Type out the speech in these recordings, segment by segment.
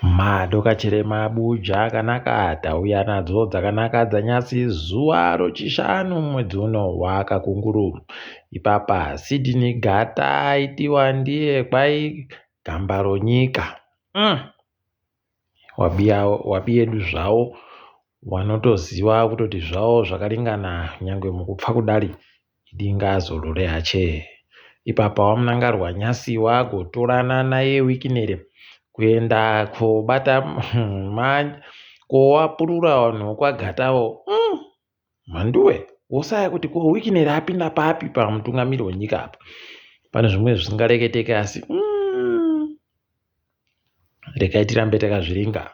Madokachire mabuja akanaka tauya nadzo dzakanaka dzanyasi zuva rochishanu mwedzi uno wakakunguru. Ipapa Sydney Gata aitiwa ndiye kwai gamba ronyika. Wabiyedu zvawo wanotoziva kutoti zvawo zvakaringana nyangwe mukupfa kudari ndingazorore hache. Ipapa waMunangarwa nyasi wagotorana naye Wikinere kuenda kobata kowapurura vanhu vokwaGatawo. Mhanduwe wosaya kuti ko Wikinere apinda papi pamutungamiri wenyika apa. Pane zvimwe zvisingareketeke asi Regai tirambe takazviringa.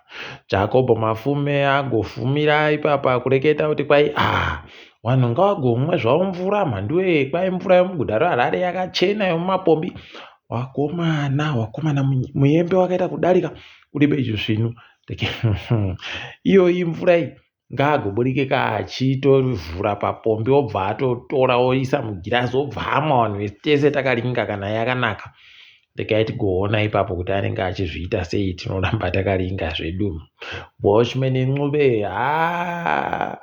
Jakobho Mafume agofumira ipapa kureketa kuti kwai ah vanhu ngavagomwe zvavo mvura mhanduwe kwai mvura yomuguta reHarare yakachena yomumapombi. Wakomana wakomana muyembe wakaita kudarika uri bejusvinu. Iyoyi mvura iyi ngaagoburike ka achitovhura papombi obva atotora oisa mugirazi obva amwa vanhu tese takaringa kana yakanaka regai tigoona ipapo kuti anenge achizviita sei tinoramba takaringa zvedu watchman ncube haa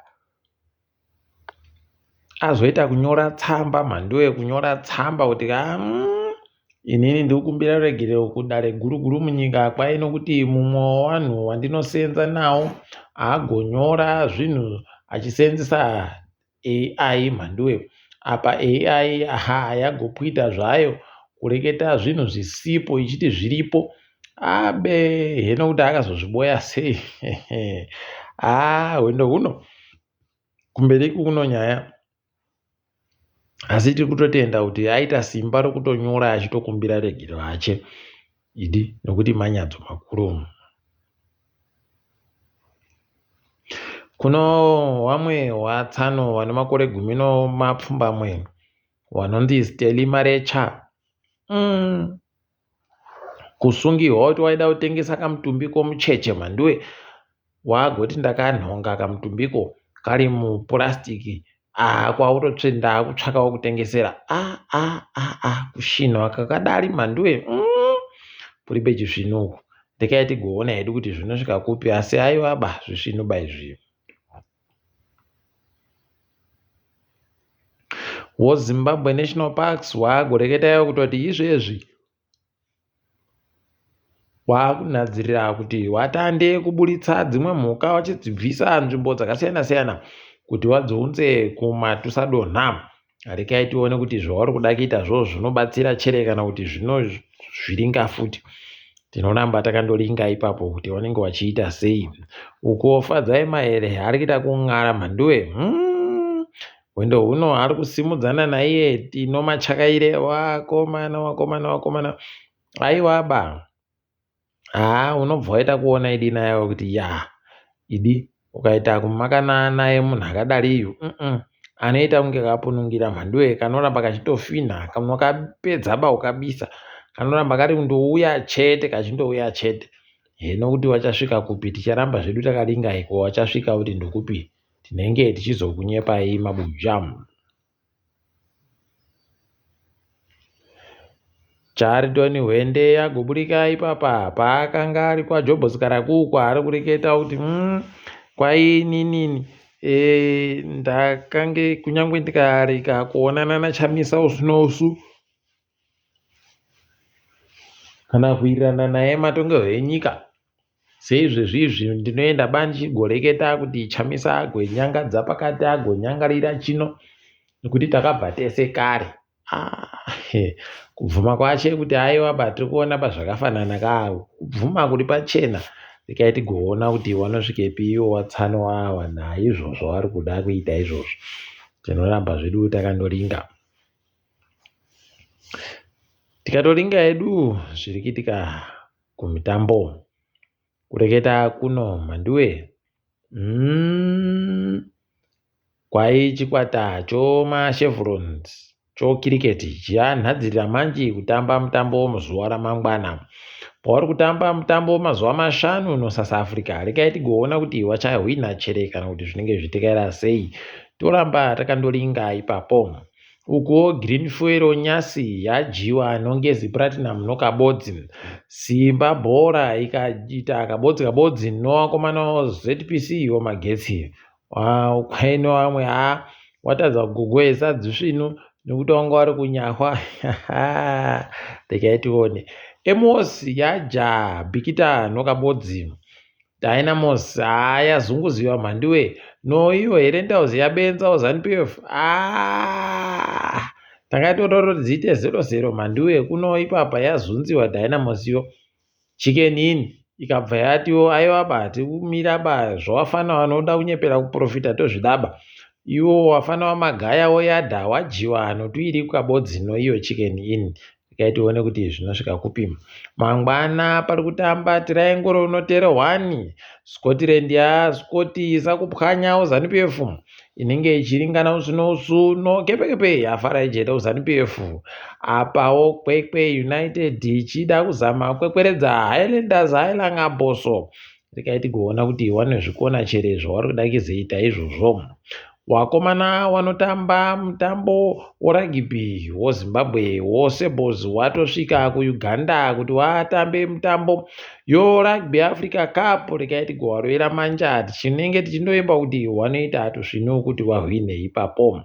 azoita kunyora tsamba mhanduwe kunyora tsamba kuti haa Inini ndiri kukumbira ruregerero kudare guru guru munyika kwai nokuti mumwe wevanhu wandinosenza nawo agonyora zvinhu achisenzesa AI mhanduwe. Apa AI aha yagopwita zvayo kureketa zvinhu zvisipo ichiti zviripo. Abe heno kuti akazozviboya sei. Haa hwendo huno kumberi kuno nyaya. Asi tiri kutotenda kuti aita simba rokutonyora achitokumbira regero hache idi nokuti manyadzo makuru. Kuno wamwe watsano vane makore gumi nomapfumbamwe vanonzi Steli Marecha. Kusungirwa kuti waida kutengesa kamutumbi komucheche mhanduwe wagoti ndakanhonga kamutumbiko kari mupurasitiki ah kwakutotsve ndakutsvaka wekutengesera ah ah ah ah kushinhwa kakadari mhanduwe kuri pechisvinu uku rekai tigoona hedu kuti zvinosvika kupi asi aiwa ba zvisvinu ba izvi. WoZimbabwe National Parks waakureketayo kutoti izvezvi waakunhadzirira kuti watande kuburitsa dzimwe mhuka wachidzibvisa nzvimbo dzakasiyana siyana kuti wadziunze kumatusadonha. Rekai tione kuti zvauri kuda kuita zvo zvinobatsira chere kana kuti zvinozviringa futi. Tinoramba takandoringa ipapo kuti vanenge vachiita sei. Uko Fadzai Mahere ari kuita kun'ara mhanduwe. Hwendo huno ari kusimudzana naiye Tino Machakaire. Wakomana wakomana wakomana. Aiwa ba. Haa unobva waita kuona idi nayo kuti ya idi ukaita kumakana naye munhu akadari iyu anoita kunge kapunungira mhanduwe kanoramba kachitofinha kanokapedza ba ukabisa kanoramba kari kundouya chete kachindouya chete hino kuti wachasvika kupi ticharamba zvedu takaringa iko wachasvika kuti ndokupi tinenge tichizokunyepai mabuja. Charlton Hwende agoburika ipapa paakanga ari kwaJobhosi Karakuku ari kureketa kuti kwaininini e, ndakange kunyange ndikarega kuonana naChamisa usu nousu kana kuwirirana naye matongerwo enyika Seizvezvi izvi ndinoenda ba ndichigoreketa kuti Chamisa agonyangadza pakati agonyangarira chino nekuti takabva tese kare. Ah, kubvuma kwache kuti aiwa ba tiri kuona ba zvakafanana ka kubvuma kuri pachena rekai tigoona kuti wanosvikepi iwo watsano awa naizvozvo vari kuda kuita izvozvo tinoramba zvedu takandoringa tikatoringa hedu zviri kuitika kumitambo kureketa kuno mhanduwe mm, kwai chikwata chomachevrons chokiriketi chianhadzirira manji kutamba mutambo muzuva ramangwana pauri kutamba mutambo mazuva mashanu nosouth africa rekai tigoona kuti wachahwina chere kana kuti zvinenge zvitikaira sei toramba takandoringa ipapo. Ukuwo Green Fuel Nyasi yadyiwa noNgezi Platinum noKabodzi. Simba Bhora ikaita kabodzi kabodzi novakomana ZPC wemagetsi. Kwaine vamwe haa watadza kugogoesa dzisvinu nekuti wanga wari kunyahwa. Regai tione. Emos yaja Bikita noKabodzi. Dynamos haa yazunguziwa mhanduwe no iyo Herentals yabenzawo Zanu PF haa tanga toda kuti dziite 0-0 mhanduwe kuno ipapa yazunziwa Dynamos yo Chicken Inn ikabva yatiwo aiwa ba tiri kumira ba zvawafana vanoda kunyepera kuprofita tozvidaba iwo wafana wamagaya woyadha wadyiwa notuiri kukabodzi noiyo Chicken Inn. Regai tione kuti zvinosvika kupi. Mangwana pari kutamba Triangle unotero 1 Scotland yaScott isakupwanyawo Zanu PF inenge ichiringana usu nousu nokepekepe yafara ijeta kuZanu PF. Apawo Kwekwe United ichida kuzama kwekweredza Highlanders Hailanga Boso. Regai tigoona kuti wanezvikona chere zvavari kuda kizoita izvozvo. Wakomana wanotamba mutambo woragibhi woZimbabwe woSables watosvika kuUganda kuti watambe mutambo yoRugby Africa Cup. Regai tigovarovera manja tichinenge tichindoimba kuti wanoita tusvinu kuti wahwine ipapo.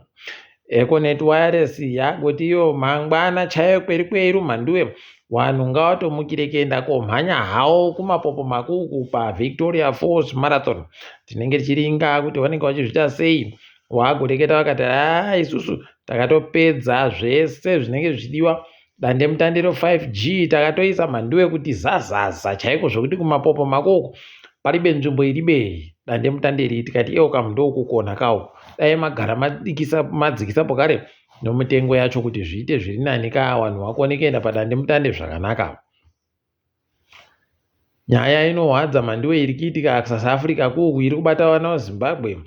Econet Wireless yagoti iyo mangwana chaiyo kweri kweru mhanduwe vanhu ngavatomukire kuenda komhanya hawo kumapopo makuku paVictoria Falls Marathon. Tinenge tichiringa kuti vanenge vachizviita sei. Wagoreketa vakati haa isusu takatopedza zvese zvinenge zvichidiwa dandemutande ro 5G takatoisa mhanduwe kuti zazaza chaiko zvokuti kumapopo makoko paribe nzvimbo iribe dandemutande iri tikati iwo kamu ndokukona kawo dai magara madikisa madzikisa pokare nomitengo yacho kuti zviite zviri nani ka vanhu vakone kuenda padandemutande zvakanaka. Nyaya inohwadza mhanduwe iri kuitika kuSouth Africa kuku iri kubata vana veZimbabwe.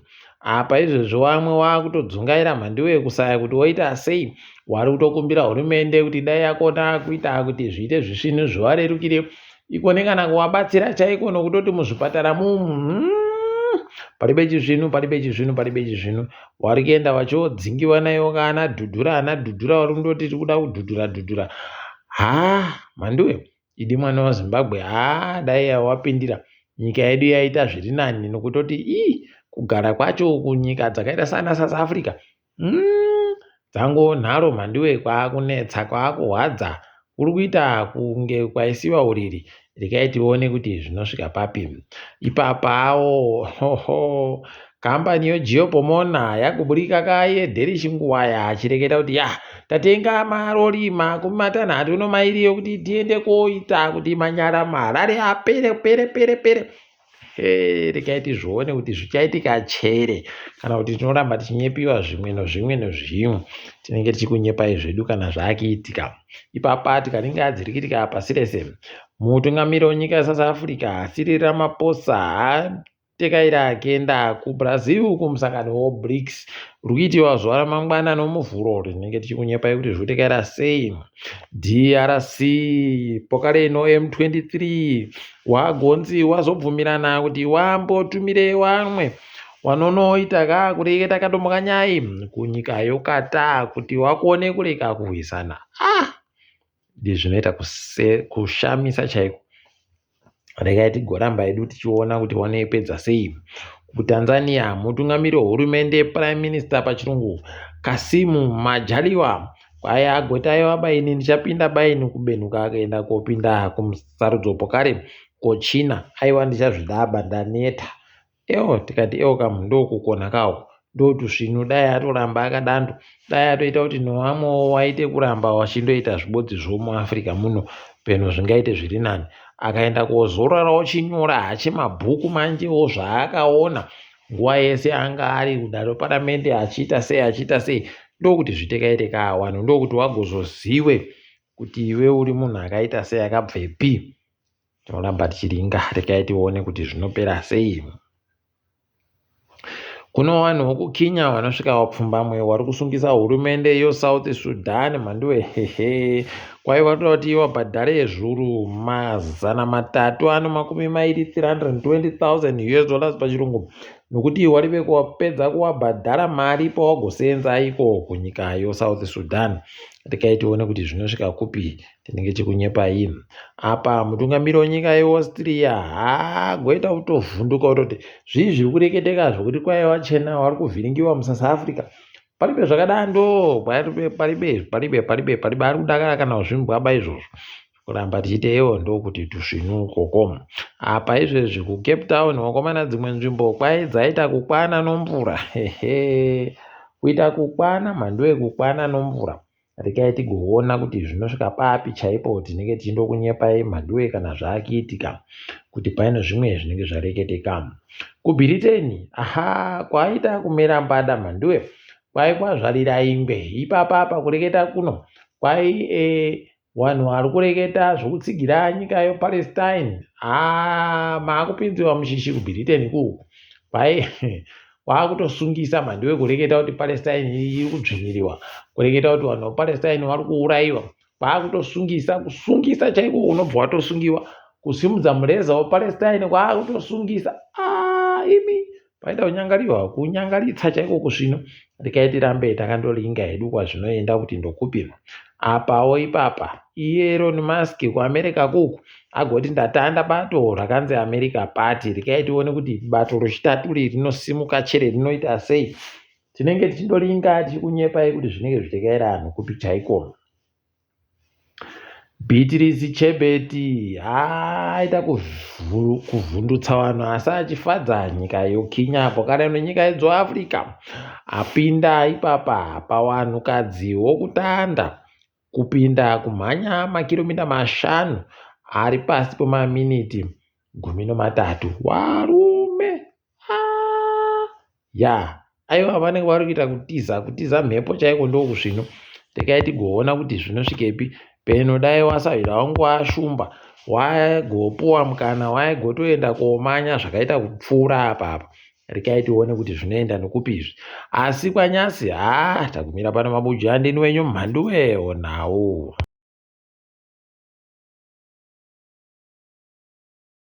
Apa izvezvi vamwe vakutodzungaira mhanduwe kusaya kuti woita sei. Wari kutokumbira hurumende kuti dai yakona kuita kuti zviite zvisvinu zvivarerukire ikone kana kuvabatsira chaiko nokutoti muzvipatara mumu paribe chisvinu paribe chisvinu paribe chisvinu. Wari kuenda vachodzingiwa naiwo kana dhudhura ana dhudhura vari kundoti tiri kuda kudhudhura dhudhura. Haa mhanduwe idi mwana waZimbabwe haa dai wapindira nyika yedu yaita zviri nani nokutoti ii kugara kwacho kunyika dzakaita sana South Africa dzangonharo mhanduwe kwaakunetsa kwaakuhwadza kuri kuita kunge kwaisiwa uriri. Regai tione kuti zvinosvika papi. Ipapawo hoho kambani yoGeo Pomona yakuburika kaye Derish Nguwaya achireketa kuti ya tatenga marori 32 yokuti tiende koita kuti manyara muHarare apere pere pere pere. Regai tizvione kuti zvichaitika chere kana kuti tinoramba tichinyepiwa zvimwe nozvimwe nozvimwe. Tinenge tichikunyepai zvedu kana zvaakuitika. Ipapa tikaringa dziri kuitika pasi rese. Mutungamiri wenyika yeSouth Africa Cyril Ramaphosa atekaira kuenda kuBrazil kumusangano weBRICS uri kuitiwa zuva ramangwana noMuvhuro. Rinenge tichikunyepai kuti zviri kutekaira sei. DRC pokareno M23 wagonzi wazobvumirana kuti wambotumire wamwe wanonoita ka kureketa kadomukanyai kunyika yoKatar kuti wakone kureka kurwisana. Ah! Ndizvo zvinoita kushamisa chaiko. Regai tigoramba hedu tichiona kuti wanoipedza sei. KuTanzania mutungamiri wehurumende Prime Minister pachirungu Kasimu Majaliwa kwai agoti aiwa baini ndichapinda baini kubenhuka akaenda kopinda kumusarudzo pokare kochina aiwa ndichazvidaba ndaneta. Ewo tikati ewo kamu ndokukona kawo ndotusvinu dai atoramba akadando dai atoita kuti nevamwewo waite kuramba wachindoita zvibodzi zvomuAfrica muno peno zvingaite zviri nani. Akaenda kozorora ochinyora hache mabhuku manjewo zvaakaona nguva yese anga ari kudare paramende achiita sei achiita sei ndokuti zvitekaite ka vanhu ndokuti wagozoziwe kuti iwe uri munhu akaita sei akabvepi. Tinoramba tichiringa regai tione kuti zvinopera sei. Kuno vanhu vokuKenya vanosvika vapfumbamwe vari kusungisa hurumende yoSouth Sudan mhanduwe hehe kwai vatoda kuti vabhadhare zviuru 320 320,000 US dollars pachirungu. nokuti warive kuwapedza kuwabhadhara mari pawagosenza iko kunyika yoSouth Sudan. Regai tione kuti zvinosvika kupi, tinenge tichikunyepai. Apa mutungamiri wenyika yeAustria haagoita kutovhunduka kutoti zvii zviri kureketeka zvokuti kwai vachena vari kuvhiringiwa muSouth Africa. Paribe zvakadando, paribe, paribe, paribe, paribe, paribe ari kudakara kana kuzvimbwaba izvozvo. Kuramba tichiite iwo ndokuti tusvinu ukoko. Apa izvezvi kuCape Town wakomana dzimwe nzvimbo kwai dzaita kukwana nomvura. Hehe. Kuita kukwana mhanduwe kukwana nomvura. Regai tigoona kuti zvinosvika papi chaipo tinenge tichindokunyepai mhanduwe kana zvakuitika kuti paine zvimwe zvinenge zvareketeka. KuBhiriteni aha kwaita kumera mbada mhanduwe kwai kwazvarira ingwe ipapa apa kureketa kuno kwai e, vanhu vari kureketa zvokutsigira nyika yePalestine haa maakupinziwa mushishi kuBritain kuku kwai kwaakutosungisa mhanduwe kureketa kuti Palestine iri kudzvinyiriwa kureketa kuti vanhu vePalestine vari kuurayiwa kwaakutosungisa kusungisa chaiko unobva watosungiwa kusimudza mureza wePalestine kwaakutosungisa ah, imi paita kunyangariwa kunyangaritsa chaiko kusvino regai tirambe takandoringa hedu kwazvinoenda kuti ndokupi apawo ipapa iye Elon Musk kuAmerica kuku agoti ndatanda bato rakanzi America Party regai tione kuti bato rechitatu iri rinosimuka chere rinoita sei tinenge tichindoringa tichikunyepai kuti zvinenge zvichikaira anhu kupi chaiko Beatrice Chebet aita kuvhundutsa vanhu asi achifadza nyika yoKenya pokare nenyika yedzoAfrica. Apinda ipapa pawanhukadzi wokutanda kupinda kumhanya makiromita mashanu ari pasi pemaminiti 13. Varume ya aiwa vanenge vari kuita kutiza kutiza mhepo chaiko ndokusvino regai tigoona kuti zvinosvikepi peno dai wasahwira wangu washumba wagopuwa mukana waigotoenda komanya zvakaita kupfuura apa apa regai tione kuti zvinoenda nokupi izvi asi kwanyasi haa tagumira pano mabuju andini wenyu mhanduwe onhau.